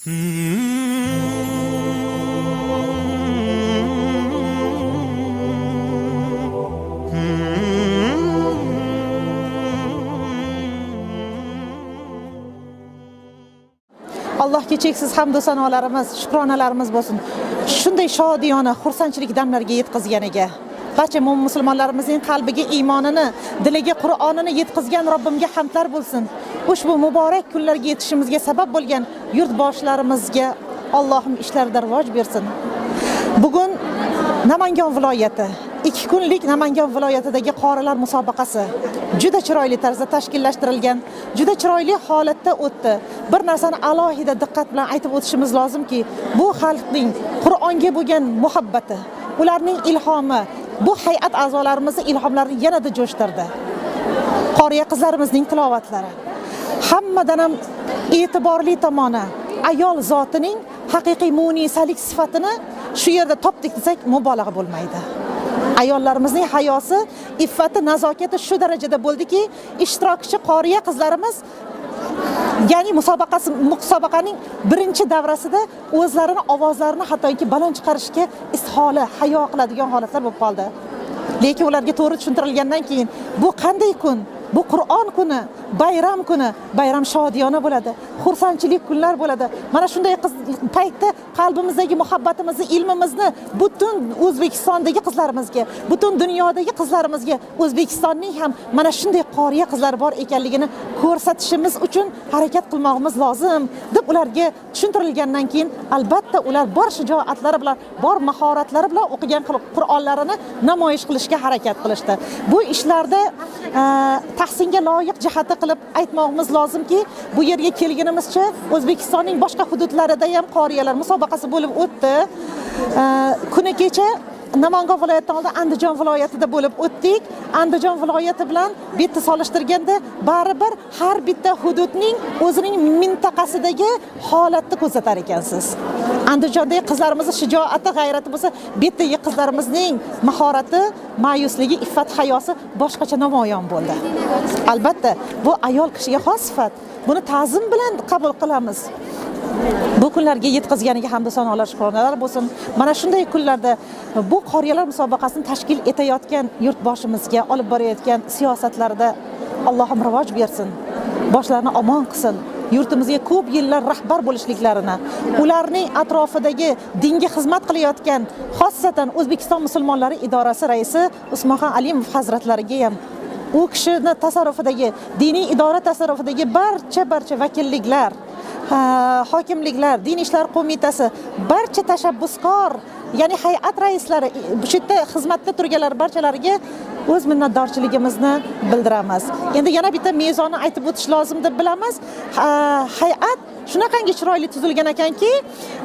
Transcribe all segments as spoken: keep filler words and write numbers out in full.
Allohga cheksiz hamdu sanolarimiz, shukronalarimiz bo'lsin. Shunday shodiyona, xursandchilik damlarga yetkazganiga, barcha mo'min musulmonlarimizning qalbiga iymonini, diliga Qur'onini yetkazgan Robbimga hamdlar bo'lsin. Ushbu muborak kunlarga yetishimizga sabab bo'lgan yurtboshilarimizga Allohim ishlarida rivoj bersin. Bugun Namangan viloyati, ikki kunlik Namangan viloyatidagi qorilar musobaqasi juda chiroyli tarzda tashkillashtirilgan. Juda chiroyli holatda o'tdi. Bir narsani alohida diqqat bilan aytib o'tishimiz lozimki, bu xalqning Qur'onga bo'lgan muhabbati, ularning ilhomi, bu hay'at a'zolarimizni ilhomlarini yanada jo'shtirdi. Qoriya qizlarimizning tilovatlari. Hammadan ham e'tiborli tomoni, ayol zotining haqiqiy munisalik sifatini shu yerda topdik desak, mubolag'a bo'lmaydi. Ayollarimizning hayosi, iffati, nazokati shu darajada bo'ldiki, ishtirokchi qoriya qizlarimiz, ya'ni musobaqasi, musobaqaning birinchi davrasida o'zlarini ovozlarini hattoki baland chiqarishga istiholi, hayo qiladigan holatlar bo'lib qoldi. Lekin ularga to'g'ri tushuntirilgandan keyin, bu qanday kun? Bu Qur'on kuni, bayram kuni, bayram shodiyona bo'ladi, xursandchilik kunlar bo'ladi. Mana shunday qiz-, paytda qalbimizdagi muhabbatimizni, ilmimizni butun O'zbekistondagi qizlarimizga, butun dunyodagi qizlarimizga, O'zbekistonning ham mana shunday qoriya qizlari bor ekanligini ko'rsatishimiz uchun harakat qilmog'imiz lozim, deb ularga tushuntirilgandan keyin, albatta, ular bor shijoatlari bilan, bor mahoratlari bilan o'qigan qil-, Qur'onlarini namoyish qilishga harakat qilishdi. Bu ishlarda, e, tahsinga loyiq jihati qilib aytmog'imiz lozimki, bu yerga kelganimizcha O'zbekistonning boshqa hududlarida ham qoriyalar musobaqasi bo'lib o'tdi. E, kuni kecha Namangan viloyatidan oldin Andijon viloyatida bo'lib o'tdik. Andijon viloyati bilan bitta solishtirganda, baribir har bitta hududning o'zining mintaqasidagi holatni ko'rsatar ekansiz. Andijondagi qizlarimizni shijoati, g'ayrati bo'lsa, bitta qizlarimizning mahorati, ma'yusligi, iffat hayosi boshqacha namoyon bo'ldi. Albatta, bu ayol kishiga xos sifat. Buni ta'zim bilan qabul qilamiz. Bu kunlarga yetkazganiga hamdu sanolar, shukronalar bo'lsin. Mana shunday kunlarda bu qoriyalar musobaqasini tashkil etayotgan yurtboshimizga, olib borayotgan siyosatlarida Allohim rivoj bersin. Boshlarini omon qilsin. Yurtimizga ko'p yillar rahbar bo'lishliklarini, ularning atrofidagi dinga xizmat qilayotgan, xossatan O'zbekiston musulmonlari idorasi raisi Usmonxon Alimov hazratlariga ham, u kishini tasarrufidagi, diniy idora tasarrufidagi barcha, barcha vakilliklar, ha, hokimliklar, Din ishlar qo'mitasi, barcha tashabbuskor, ya'ni hay'at raislari, shu yerda xizmatda turganlar barchalariga o'z minnatdorchiligimizni bildiramiz. Endi yana bitta mezonni aytib o'tish lozim deb bilamiz. Ha, hay'at shunaqangi chiroyli tuzilgan ekanki,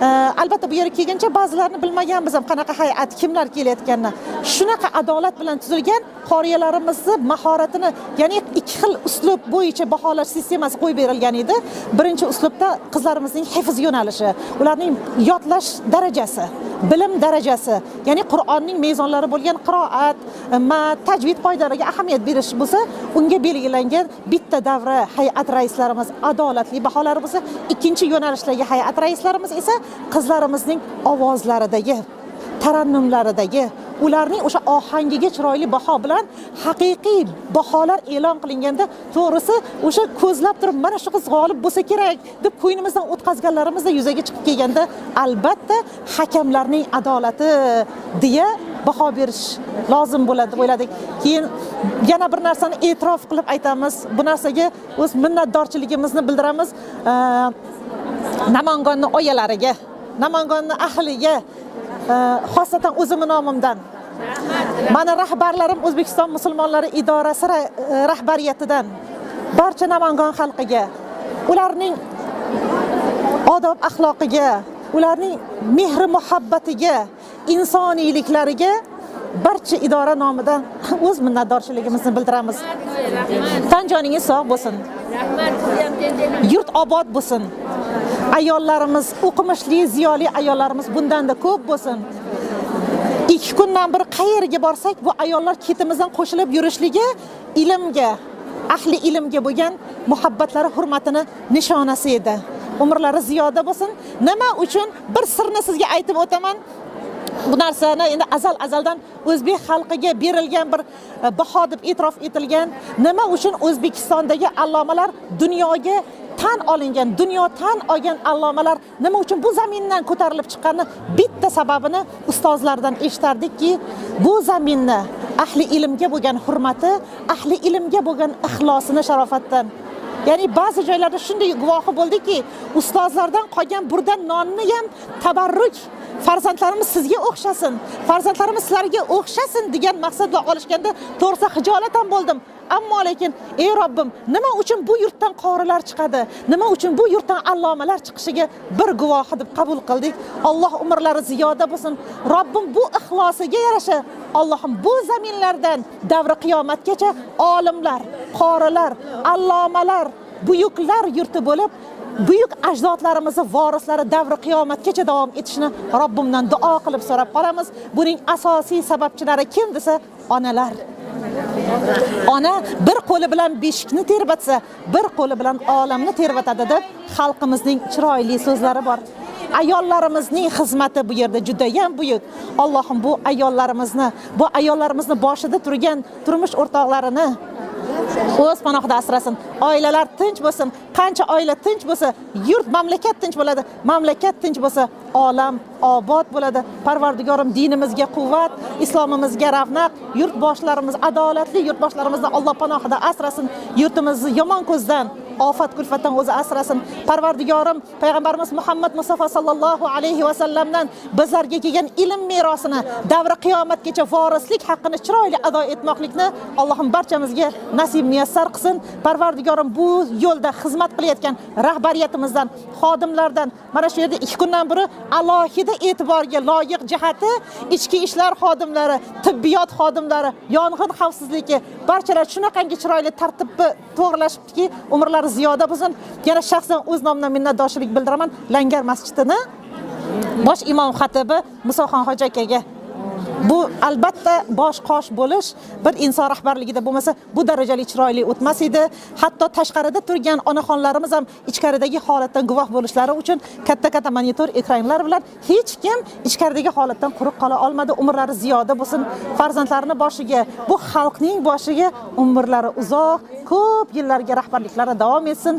e, albatta, bu yerga kelguncha ba'zilarni bilmaganmiz ham, qanaqa hay'at, kimlar kelayotganini. Shunaqa adolat bilan tuzilgan, qoriyalarimizni mahoratini, ya'ni ikki xil uslub bo'yicha baholash sistemasi qo'yib berilgan edi. Birinchi uslubda qizlarimizning hifz yo'nalishi, ularning yodlash darajasi, bilim darajasi, ya'ni Qur'onning mezonlari bo'lgan qiroat, ma-, tajvid qoidalariga ahamiyat berish bo'lsa, unga belgilangan bitta davra hay'at raislarimiz adolatli baholar bo'lsa, ikkinchi yo'nalishdagi hay'at raislarimiz esa qizlarimizning ovozlaridagi, tarannumlaridagi, ularning o'sha ohangiga chiroyli baho bilan haqiqiy baholar e'lon qilinganda, to'g'risi, o'sha ko'zlab turib, "Mana shu qiz g'olib bo'lsa kerak", deb ko'nglimizdan o'tkazganlarimizda yuzaga chiqib kelganda, albatta, hakamlarning adolati deya baho berish lozim bo'ladi deb o'yladik. Keyin yana bir narsani e'tirof qilib aytamiz. Bu narsaga o'z minnatdorchiligimizni bildiramiz. Aa, Namangonni oyalariga, Namangonni ahliga, aa, xossatan o'zimni nomimdan. Mani rahbarlarim O'zbekiston musulmonlari idorasi ra-, rahbariyatidan barcha Namangan xalqiga, ularning odob axloqiga, ularning mehri muhabbatiga, insoniyliklariga barcha idora nomidan o'z minnatdorchiligimizni bildiramiz. Tan joningiz sog' bo'lsin. Yurt obod bo'lsin. Ayollarimiz, o'qimishli, ziyoli ayollarimiz bundanda ko'p bo'lsin. Ikki kundan bir qayerga borsak, bu ayollar ketimizdan qo'shilib yurishligi ilmga, ahli ilmga bo'lgan muhabbatlari, hurmatini nishonasi edi. ئۆمۈرلىرى زىيادە بولسۇن. نېمە ئۈچۈن؟ بىر سىرنى سىزگە ئېيتىپ ئۆتىمەن. بۇ نەرسىنى ئەڭدى ئەزەل-ئەزەلدىن ئۆزبېك خەلقىگە بېرىلگەن بىر، ئە، باھا دەپ ئېتىراپ ئېتىلگەن. نېمە ئۈچۈن ئۆزبېكىستاندىكى ئاللامىلار دۇنياغا تەن ئالىنغان، دۇنيا تەن ئالغان ئاللامىلار نېمە ئۈچۈن بۇ زېمىندىن كۆتۈرۈلۈپ چىققاننى بىتتە سەۋەبىنى ئۇستازلاردىن ئېشىتەردىككى، بۇ زېمىننى ئەھلى ئىلىمگە بولغان ھۆرمىتى، ئەھلى ئىلىمگە بولغان ئىخلاسىنى شاراپەتتىن. يەنى بەزى جايلاردا شۇنداق گۇۋاھى بولدىكى، ئۇستازلاردىن قالغان بىردەم ناننى يەپ تەبەررۇك، پەرزەنتلىرىمىز سىزگە ئوخشاسۇن، پەرزەنتلىرىمىز سىلەرگە ئوخشاسۇن دېگەن مەقسەت بىلەن ئالىشقاندا، توغرىسى خىجالەت ھەم بولدۇم. ئەمما لېكىن، ئەي رەببىم، نېمە ئۈچۈن بۇ يۇرتتىن قارىلار چىقىدۇ؟ نېمە ئۈچۈن بۇ يۇرتتىن ئاللامىلار چىقىشىغا بىر گۇۋاھى دەپ قوبۇل قىلدۇق. ئاللا ئۆمۈرلىرى زىيادە بولسۇن. رەببىم بۇ ئىخلاسىغا يارىشا، ئاللاھىم بۇ زېمىنلاردىن دەۋرى قىيامەتكىچە ئالىملار، قارىلار، ئاللامىلار، بۈيۈكلەر يۇرتى بولۇپ، بۈيۈك ئەجدادلىرىمىزنىڭ ۋارىسلىرى دەۋرى قىيامەتكىچە داۋام ئېتىشىنى رەببىمدىن دۇئا قىلىپ سوراپ قالىمىز. بۇنىڭ ئاساسىي سەۋەبچىلىرى كىم دېسە، ئانىلار. ئانا بىر قولى بىلەن بېشىكنى تېرىۋەتسە، بىر قولى بىلەن ئالەمنى تېرىۋەتىدۇ دەپ خەلقىمىزنىڭ چىرايلىق سۆزلىرى بار. ئاياللىرىمىزنىڭ خىزمىتى بۇ يەردە جۈدەيەم بۈيۈك. ئاللاھىم بۇ ئاياللىرىمىزنى، بۇ ئاياللىرىمىزنى بېشىدا تۇرغان تۇرمۇش ئورتاقلىرىنى ئۆز پاناھىدا ئاسرىسۇن. ئائىلىلەر تىنچ بولسۇن. قانچە ئائىلە تىنچ بولسا، يۇرت، مەملىكەت تىنچ بولىدۇ. مەملىكەت تىنچ بولسا، ئالەم ئاباد بولىدۇ. پەرۋەردىگارىم، دىنىمىزگە قۇۋۋەت، ئىسلامىمىزغا رەۋنەق، يۇرتباشلىرىمىز، ئادالەتلىك يۇرتباشلىرىمىزنى ئاللا پاناھىدا ئاسرىسۇن. يۇرتىمىزنى يامان كۆزدىن، ئافەت كۈلفەتتىن ئۆزى ئاسرىسۇن. پەرۋەردىگارىم، پەيغەمبىرىمىز مۇھەممەد مۇستافا ساللاللاھۇ ئەلەيھى ۋەسەللەمدىن بىزلەرگە كەلگەن ئىلىم مىراسىنى دەۋرى قىيامەتكىچە ۋارىسلىق ھەققىنى چىرايلىق ئادا ئەتمەكلىكنى ئاللاھىم بارچىمىزگە نەسىب مۇيەسسەر قىلسۇن. پەرۋەردىگارىم، بۇ يولدا خىزمەت قىلىۋاتقان رەھبەرىيىتىمىزدىن، خادىملاردىن، مانا شۇ يەردە ئىككى كۈندىن بۇرۇن ئالاھىدە ئېتىبارغا لايىق جەھەتتە ئىچكى ئىشلار خادىملىرى، تىببىيات خادىملىرى، يانغىن خەۋپسىزلىكى، بارچىلار شۇنىڭغا چىرايلىق تەرتىپنى توغرىلاشتىكى، ئۆمۈرلىرى زىيادە بولسۇن. يەنە شەخسەن ئۆز نامىمدىن مىننەتدارچىلىق بىلدۈرىمەن لەڭگەر مەسچىتىنىڭ باش ئىمام خەتىبى مۇساخان ھاجى ئاكىگە. بۇ، ئەلۋەتتە، باش قاش بولۇش بىر ئىنسان رەھبەرلىكىدە بولمىسا، بۇ دەرىجىلىك چىرايلىق ئۆتمەس ئىدى. ھەتتا تاشقىرىدا تۇرغان ئانىخانلىرىمىز ھەم ئىچكىرىدىكى ھالەتتىن گۇۋاھ بولۇشلىرى ئۈچۈن كاتتا-كاتتا مونىتور ئېكرانلار بىلەن ھېچكىم ئىچكىرىدىكى ھالەتتىن قۇرۇق قالا ئالمىدى. ئۆمۈرلىرى زىيادە بولسۇن. پەرزەنتلەرنىڭ بېشىغا، بۇ خەلقنىڭ بېشىغا ئۆمۈرلىرى ئۇزاق، كۆپ يىللارغا رەھبەرلىكلىرى داۋام ئەتسۇن.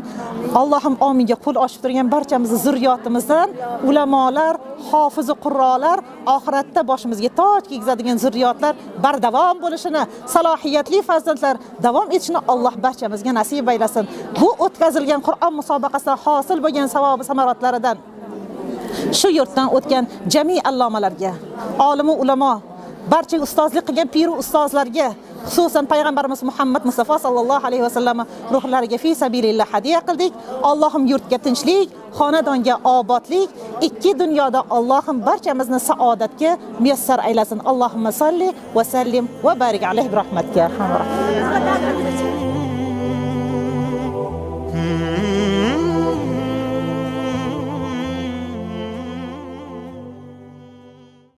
ئاللاھىم ئامىنگە قول ئاچىپ تۇرغان بارچىمىز زۇررىياتىمىزدىن ئۆلەمالار، ھافىزۇ قۇررالار، ئاخىرەتتە بېشىمىزغا تاج كىيگۈزىدىغان زۇررىياتلار بەرداۋام بولۇشىنى، سالاھىيەتلىك پەرزەنتلەر داۋام ئېتىشىنى ئاللاھ بارچىمىزگە نەسىب ئەيلەسۇن. بۇ ئۆتكۈزۈلگەن قۇرئان مۇسابىقىسىدە ھاسىل بولغان ساۋابى ساماراتلىرىدىن شۇ يۇرتتىن ئۆتكەن جەمئىي ئاللامىلارغا، ئالىمۇ ئۇلامو، بارچە ئۇستازلىق قىلغان پىرۇ ئۇستازلارغا، خۇسۇسەن پەيغەمبىرىمىز مۇھەممەد مۇستافا ساللاللاھۇ ئەلەيھى ۋەسەللەم روھلىرىغا فى سەبىلىللا ھەدىيە قىلدۇق. ئاللاھىم يۇرتقا تىنچلىق، خانىدانغا ئابادلىق، ئىككى دۇنيادا ئاللاھىم بارچىمىزنى سائادەتكە مۇيەسسەر ئەيلەسۇن. ئاللاھۇممە ساللى ۋە سەللىم ۋە بارىك ئەلەيھى بىرەھمەتىكە يا ئەرھەمەر راھىمىن.